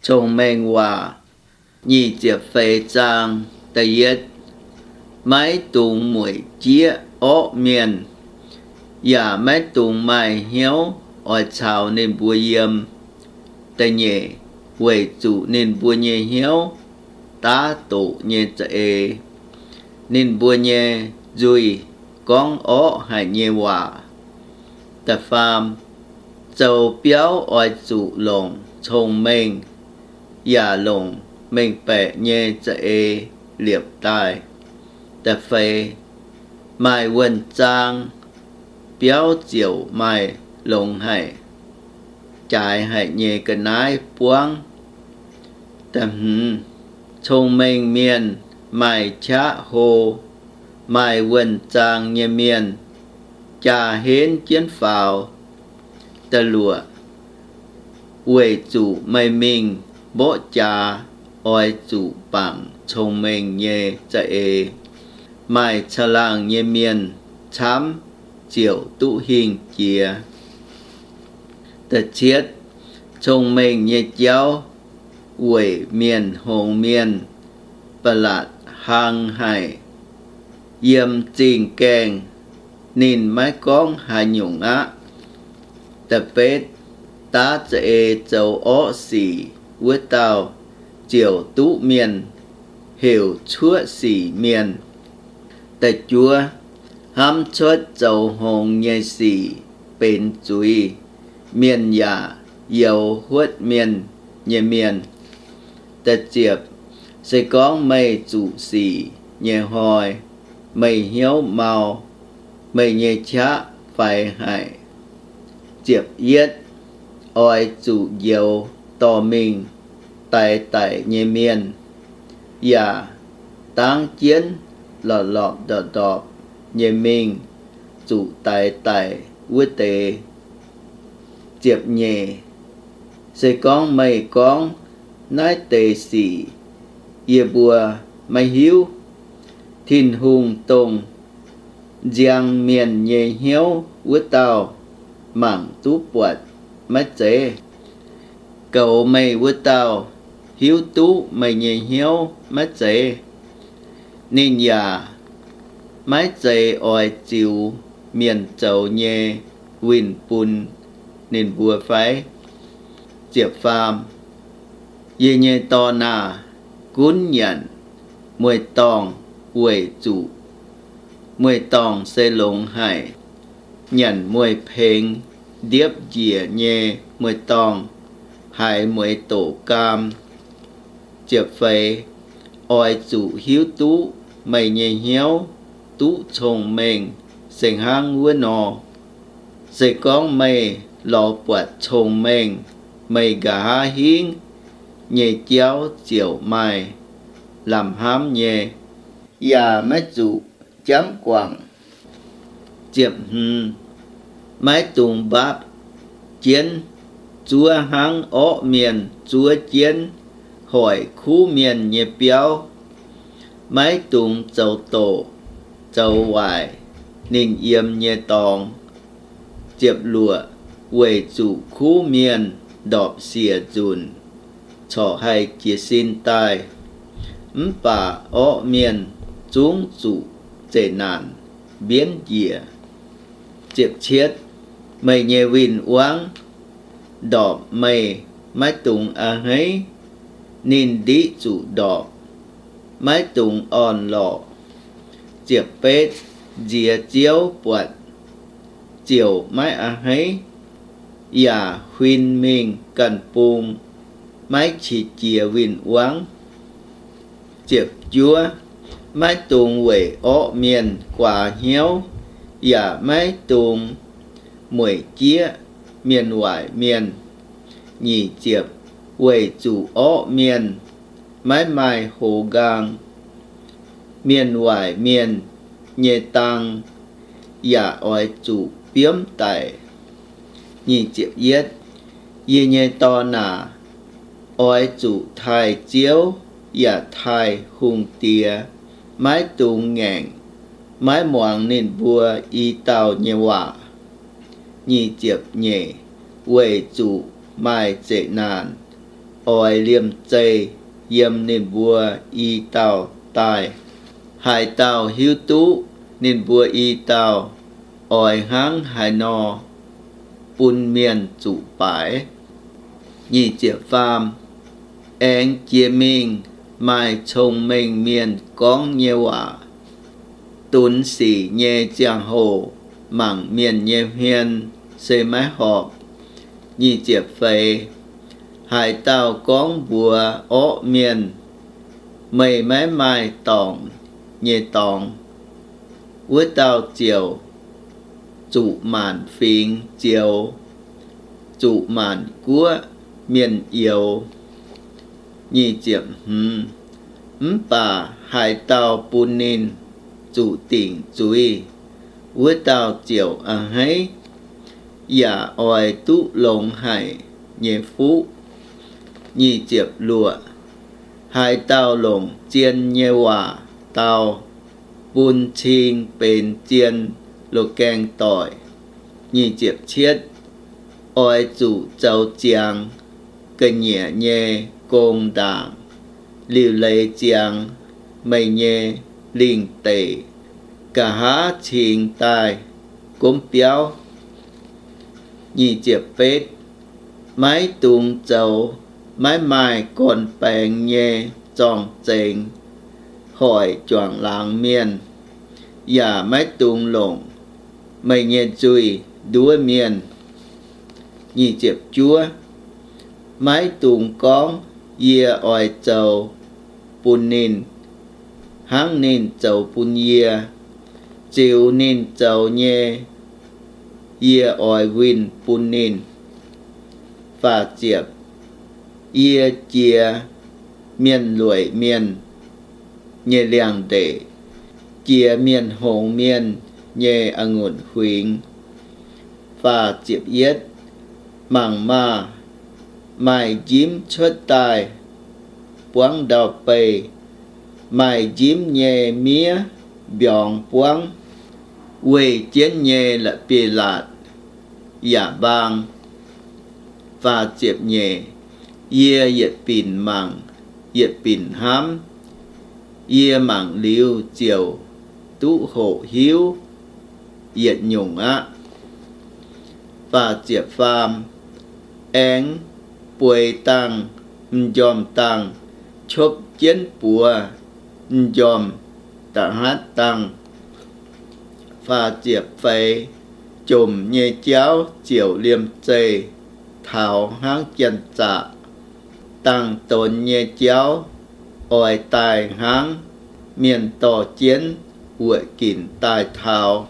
Cong-Mengh Waac nyic ziepc feix zaang da'yietv, maiv dungx mueic jieqv orqv mienh, yaac maiv dungx maaih hnyouv oix caux ninh mbuo yiem. Da'nyeic, weic zuqc ninh mbuo nyei hnyouv daav doqc nyei za'eix, ninh mbuo nyei nzuih gorngv orqv haic nyei waac. Da'faam, zoux biauv oix zuqc longc cong-mengh, yaac longc mengh baeqc nyei za'eix liepc daaih. Da'feix, maaih wuonh zaang biauv ziouc maaih longx haic, jaaix haic nyei ga'naaiv buangv. Da'hmz, cong-mengh mienh maaih qaqv hlo, maaih wuonh zaang nyei mienh jaa henv jienv faaux. Da'luoqc, weic zuqc meih mingh mborqv jaax oix zuqc bangc cong-mengh nyei za'eix. Maaih caangh laangh nyei mienh camv ziouc duqv hingh jiex. Da'cietv, cong-mengh nyei jauv weic mienh hngongx mienh ba'latc hlang haic. Yiem zingh gaengh ninh maiv gorngv haaix nyungc aqv. Da'betv, daav za'eix zoux orqv sic wuov dauh ziouc duqv mienh heuc cuoqv sic mienh. Da'juov, hnamv cuotv zoux hngongx nyei sic benx zuiz, mienh yaac youx huotv mienh nyei mienh. Da'ziepc, se gorngv meih zuqc sic nyei hnoi, meih hnyouv mau, meih nyei qaqv faix haic. Ziepc yietv, oix zuqc njoux dorh mingh daix daic nyei mienh, yaac dangv jienv lorpc lorpc ndorpc ndorpc nyei mingh zuqc daix daic wuov deix. Ziepc nyeic, se gorngv meih gorngv, naaiv deix sic yie mbuo maiv hiuv, Tin-Hungh dongh nziang mienh nyei hnyouv wuov dauh mangc duqv buatc maiv zeiz? Goux meih wuov dauh hiuv duqv meih nyei hnyouv maiv zeiz? Ninh yaac maiv zeiz oix ziux mienh zoux nyei winh bun ninh mbuo fai? Ziepc faam, yie nyei dorn aah! Gunv nyanc mueiz-dorngh weic zuqc mueiz-dorngh se longx haic. Nyanc mueiz-pengx ndiepv njiec nyei mueiz-dorngh haiz mueiz doqc gaam. Ziepc feix, oix zuqc hiuv duqv meih nyei hnyouv duqv cong-mengh se hnangv wuov nor. Se gorngv meih lorz buatc cong-mengh, meih nqa'haav hingv nyei jauv ziouc maaih lamh hnamv nyei, yaac maiv zuqc jamv guangc. Ziepc hmz, maiv dungx mbaapv jienv zuov hnangv orqv mienh zuov jienv hoic kuv mienh nyei biauv. Maiv dungx zoux doqc zoux waaic ninh yiem nyei dorngx. Ziepc luoqc, weic zuqc kuv mienh ndorpc siec nzunc corc haih jiez sin daaih, mv baac orqv mienh zungv zuqc zeqc naanc mbienv njiec. Ziepc cietv, meih nyei win-wangv ndorpc meih maiv dungx a'hneiv, ninh ndiqv zuqc ndorpc, maiv dungx orn-lorqc. Ziepc betv, nziex Ziouv buatc ziouc maiv a'hneiv, yaac huin mingh ganh bung, maiv qiex jiez win-wangv. Ziepc juov, maiv dungx weic orqv mienh guaax hnyouv, yaac maiv dungx mueic jieqv mienh waaic mienh. Nyic ziepc, weic zuqc orqv mienh maiv maaih hoz nqaang, mienh waaic mienh nyei dang yaac oix zuqc biomv daic. Nyic ziepc yietv, yie nyei dorn aac, oix zuqc taaih Ziouv yaac taaih hungh diex, maiv dungx ngaengc, maiv muangx ninh mbuo i dauh nyei waac. Nyic ziepc nyeic, weic zuqc maaih zeqc naanc, oix liemh zeih yiem ninh mbuo i dauh daaih. Haaix dauh hiuv duqv ninh mbuo i dauh oix hnangv haaix nor bun mienh zuqc baaix. Nyic ziepc faam, aengx jiex mingh maaih cong-mengh mienh gorngv nyei waac. Dunx sic nyei ziangh hoc mangc mienh nyei hmien se maiv horpc. Nyic ziepc feix, haaix dauh gorngv mbuox orqv mienh, meih maiv maaih dorngc nyei dorngx, wuov dauh ziouc zuqc maanc fingx zioux, zuqc maanc guoqv mienh youx. Nyic ziepc hmz, mv baac haaix dauh bun ninh zuqc dingc zuiz, wuov dauh ziouc a'hneiv, yaac oix duqv longx haic nyei fuqv. Nyic ziepc luoqc, haaix dauh longc zien nyei waac dau, bun cing benx zien loz-gaeng doic. Nyic ziepc cietv, oix zuqc zoux ziangx ga'nyiec nyei gong-ndaangc, liuc leiz ziangx meih nyei lingh deic, nqa'haav cingx daaih gomv biauv. Nyic ziepc betv, maiv dungx zoux maiv maaih gorn-baengx nyei zorng-zengx hoic juangc laangz mienh, yaac maiv dungx longc meih nyei nzuih nduov mienh. Nyic ziepc juov, maiv dungx gorngv, yie oix zoux bun ninh hnangv ninh zoux bun yie. Ziux ninh zoux nyei, yie oix winh bun ninh. Faah ziepc, yie jiex mienh lueic mienh nyei liangx-ndeic, jiex mienh hngongx mienh nyei a'ngunc huingx. Faah ziepc yietv, mangc maah! Maaih njimv cuotv daaih buangv ndau-beih, maaih njimv nyei miev mbiorngz buangv, weih jienv nyei la'bieiv-laatc yaac mbaang. Faah ziepc nyeic, yie yietc binc mangc, yietc binc hnamv. Yie mangc liuz ziouc duqv hoqc hiuv yietc nyungc aqv. Faah ziepc faam, aengx bueix dangh m'njormh dangh, qopv jienv buoz m'njormh da'hnatv dangh. Faah ziepc feix, jomc nyei jauv ziouc liemh zeih taux hnangv janx-zaqc. Dangh-donx nyei jauv oix daaih hnangv mienh dorh jienv wuoqc ginc daaih taux.